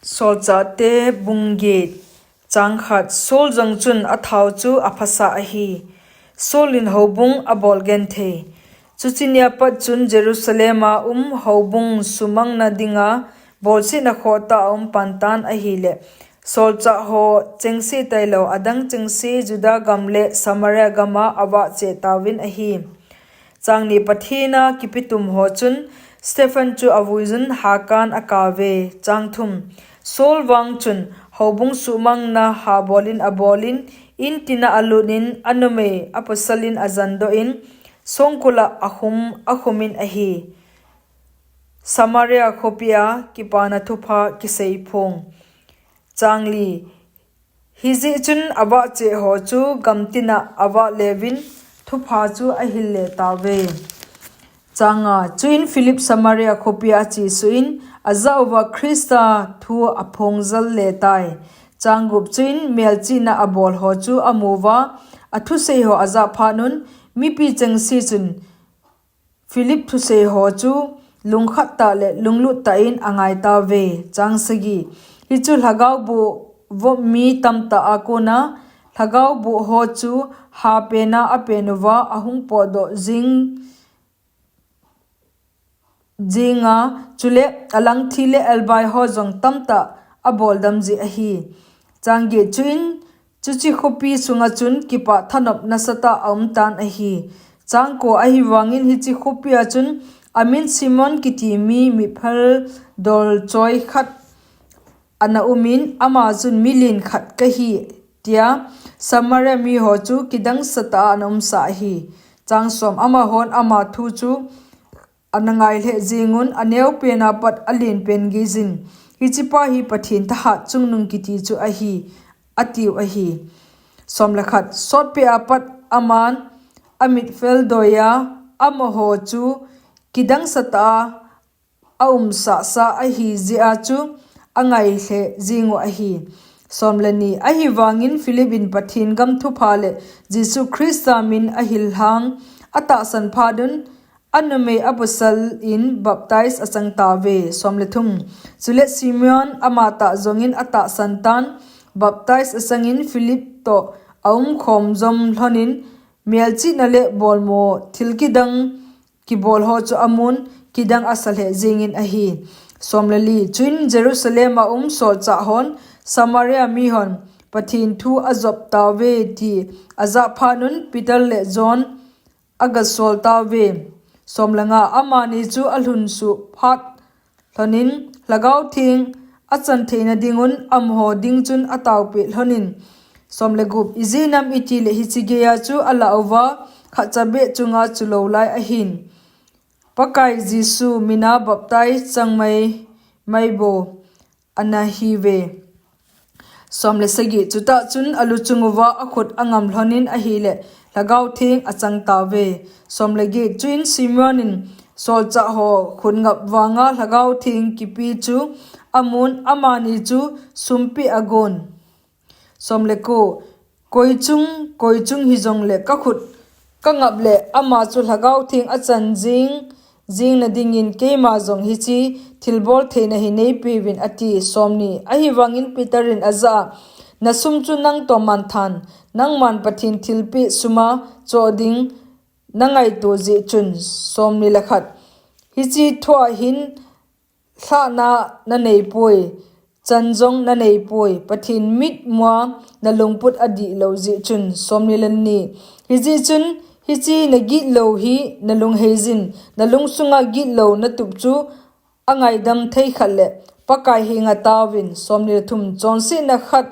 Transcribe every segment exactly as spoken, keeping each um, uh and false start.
Solchahte bung get. Chang khat. Saul jong chun athao chu aphasah ahi. Saul in houbung abol genthei. Chuche nia pat chun Jerusalem a um houbung sumangna dinga bolsetna khohtah a um pan tan ahile, solchah ho chengse tailou adang chengse Juda gam le Samaria gam a avahcheh tauvin ahi. Chang ni. Pathen a kipetum ho chun Stephan chu avuijun hakan akauve. Chang thum. Saul vang chun houbung sumangna habolin abolin, in tina alutin, anumei apasal in ajandoh in, songkul a akhum, akhumin ahi. Samaria khopi a kipana thupha kiseiphong. Chang li. Hijeh chun avahcheh ho chu gamtin a avah leuvin thupha chu ahil le tauve. Chang nga. Chuin Philip Samaria khopi a achesuh in, ajah uva Christa thu aphongjal le tai. Chang gup. Chuin melchihna abol ho chu amu uva, athusei ho ajah phat un, mipi chengse chun Philip thusei ho chu lungkhat tah le lunglut tah in angai tauve. Chang sagi. Hichu lhagao boh vop mi tamtah a kona lhagao boh ho chu hapena apen uva ahung potdoh jing, jinga, chule alangthi le elbai ho jong tamtah aboldam jeh ahi. Chang get. Chuin chuche khopi sunga chun kipah thanop nasatah aum tan ahi. Chang ko. Ahivangin hiche khopi a chun amin Simon kiti mi miphal dol choi khat ana umin, ama chun milen khat kahi, tia Samaria mi ho chu kidangsatah a ana umsah ahi. Chang som. Amahon ama thu chu ana ngai lheh jeng un, aneopen a pat alen pen geijin, hiche pa hi Pathen thahat chungnung kiti chu ahi, atiu ahi. Som le khat. Sotpeh a pat aman amit fel doi a, amaho chu kidangsatah a aumsahsa ahi jeh a chu angai lheh jeng u ahi. Som le ni. Ahivangin Philip in Pathen gam thupha le Jesu Christa min ahil lhang atahsan phat un, anumei apasal in baptize achang tauve. Som le thum. Chule Simeon amatah jongin atahsan tan, baptize achangin Philip toh aumkhom jom lhonin, melchihna le bolmo thil kidang kibol ho chu amun, kidang asa lheh jengin ahi. Som le li. Chuin Jerusalem a um solchah hon, Samaria mihon Pathen thu ajop tauve ti ajah phat un, Peter le John agasol tauve. Som le nga. Amani chu alhunsuh phat lhonin, Lhagao Theng achan theina dingun amaho ding chun ataopeh lhonin. Som le gup. Ijeh inem itile hiche geiya chu alah uva, khatcha beh chunga chulou lai ahin, Pakai Jesu mina baptize chang mai, mai bou ana hiuve. Som le sagi. Chutah chun aluchung uva akhut angam lhonin ahile, Lhagao Theng achang tauve. Som le get. Chuin Simeon in solchah ho khut ngap vanga Lhagao Theng kipe chu amun, amani chu sumpeh agon. Som le ko. Koi chung, koi chung hijongle kakhut kangap le ama chu Lhagao Theng achan jeng, jeng nadingin keima jong hiche thilbol theina hi neipeuvin ati. Som ni. Ahivangin Peter in ajah a, nasum chu nangtoh manthan, nangman Pathen thilpeh suma choh ding nangaito jeh chun. Som ni le khat. Hiche thua hin lhahna naneipoi, chan jong naneipoi, Pathen mitmua nalungput adihlou jeh chun. Som ni le ni. Hijeh chun hiche nagitlou hi nalungheijin, nalungsunga gitlou natup chu angaidam thei khat le Pakai henga taovin. Som ni le thum. Chonsetna khat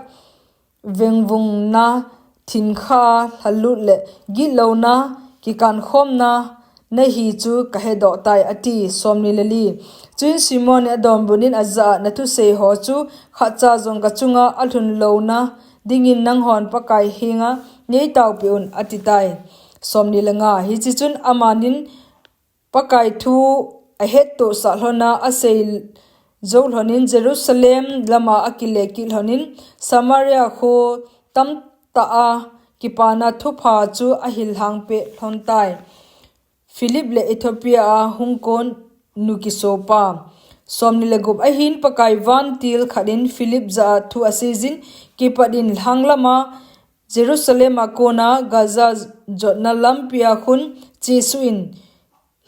vengvungna thinkha lhalut le gitlouna kikankhomna nahi chu kahedoh tai, ati. Som ni le li. Chuin Simon in adonbut in ajah a, nathusei ho chu khatcha jong kachunga alhun louna dingin nanghon Pakai henga neitaopeh un, ati tai. Som ni le nga. Hiche chun amanin Pakai thu ahettohsah lhona asei jou lhonin Jerusalem lama akile kit lhonin Samaria kho tamtah a kipana thupha chu ahil lhangpeh lhon tai. Philip le Ethiopia a hungkon nu kisopa. Somni le gup ahin Pakai vantil khat in Philip jah a thu aseijin, kipat in lhang lama Jerusalem a kona Gaza jotna lampi a khun chesuh in,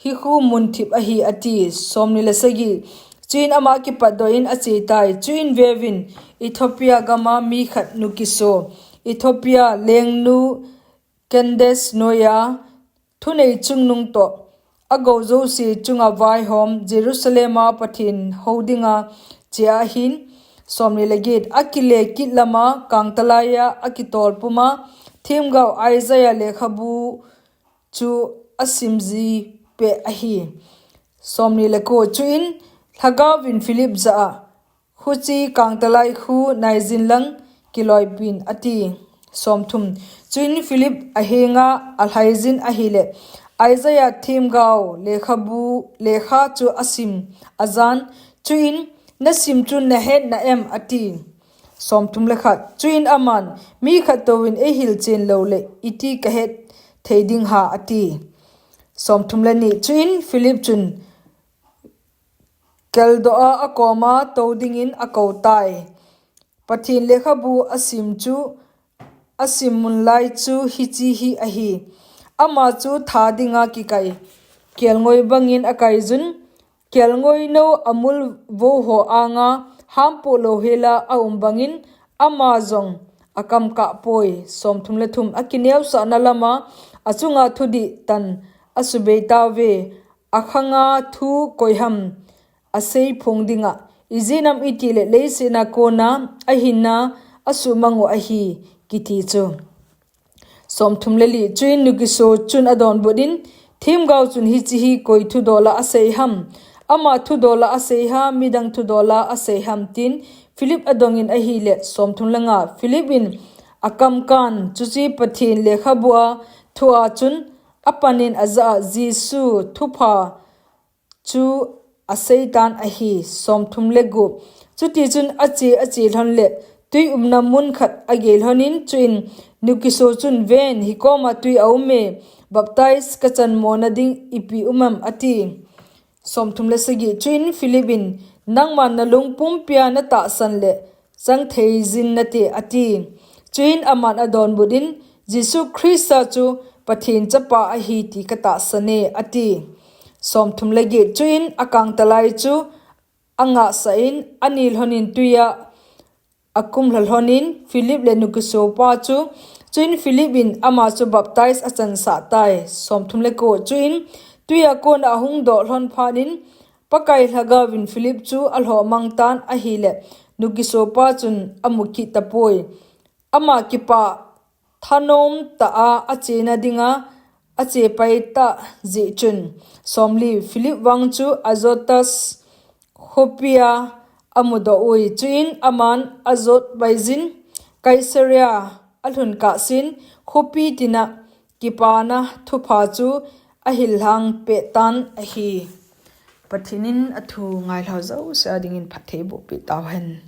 hikhu mun thip ahi, ati. Somni le sagi. Chuin ama kipatdoh in achetai. Chuin veuvin, Ethiopia gama mi khat nukiso, Ethiopia lengnu Candace noija thunei chungnung toh agou jouse chunga vaihom, Jerusalem a Pathen hou dinga chea ahin. Somni le get. Akile kit lama kangtalai a akitol puma themgao Isaiah lekhabu chu asimji peh ahi. Somni le ko. Chuin lhagaovin Philip jah a, huche kangtalai khu naijin lang kiloipin, ati. Somthum. Chuin Philip ahenga alhaijin ahile, Isaiah themgao lekhabu lekha chu asim ajan. Chuin, nasim chu nahet na em, ati. Somthum le khat. Chuin aman, mi khat touvin eihil chen loule iti kahet thei ding ham, ati. Somthum le ni. Chuin Philip chun keldoh a akoma tou dingin akoutai. Pathen lekhabu asim chu, asim mun lai chu hiche hi ahi. Ama chu tha dinga kikai kelngoi bangin akaijun, kelngoi nou amul vou ho anga hampoh louhela aum bangin ama jong akam kah poi. Somthum le thum. Akineosahna lama achunga thudih tan asubei tauve. Akhanga thu koiham asei phong dinga, ijeh inem itile leiset a kona ahinna asuhmang u ahi, kiti chu. Somthum le li. Chuin nukiso chun adonbut in, themgao chun hiche hi koi thudola asei ham? Ama thudola asei ham, midang thudola asei ham, tin Philip adongin ahile. Somthum le nga. Philip in akamkan, chuche Pathen lekhabu a thua chun apanin ajah a Jesu thupha chu aseitan ahi. Somthum le gup. Chutichun ache, ache lhonle tui umna mun khat agei lhonin, chuin nukiso chun, Ven, hikoma tui aume, baptize kachan mona ding ipi um em, ati. Somthum le sagi. Chuin Philip in, Nangman nalung pumpia natahsan le chang theijin nate, ati. Chuin aman adonbut in, Jesu Christa chu Pathen Chapa ahi ti katahsan e, ati. Somthum le get. Chuin akangtalai chu angahsah in, ani lhonin tuia akumlha lhonin Philip le nukisopa chu. Chuin Philip in ama chu baptize achansah tai. Somthum le ko. Chuin tuia kona ahung doh lhon phatnin, Pakai lhagaovin Philip chu alhohmang tan ahile, nukisopa chun amu kit tapoi. Ama kipah thanom tah a achena dinga achepai tah jeh chun. Somli. Philip vang chu Azotus khopia amudoh ui. Chuin aman Azot baijin, Caesarea alhun kahsen, khopi tina kipana thupha chu ahillhang peh tan ahi. Pathen in athu ngailhao jouse a dingin phatthei bohpeh tauhen.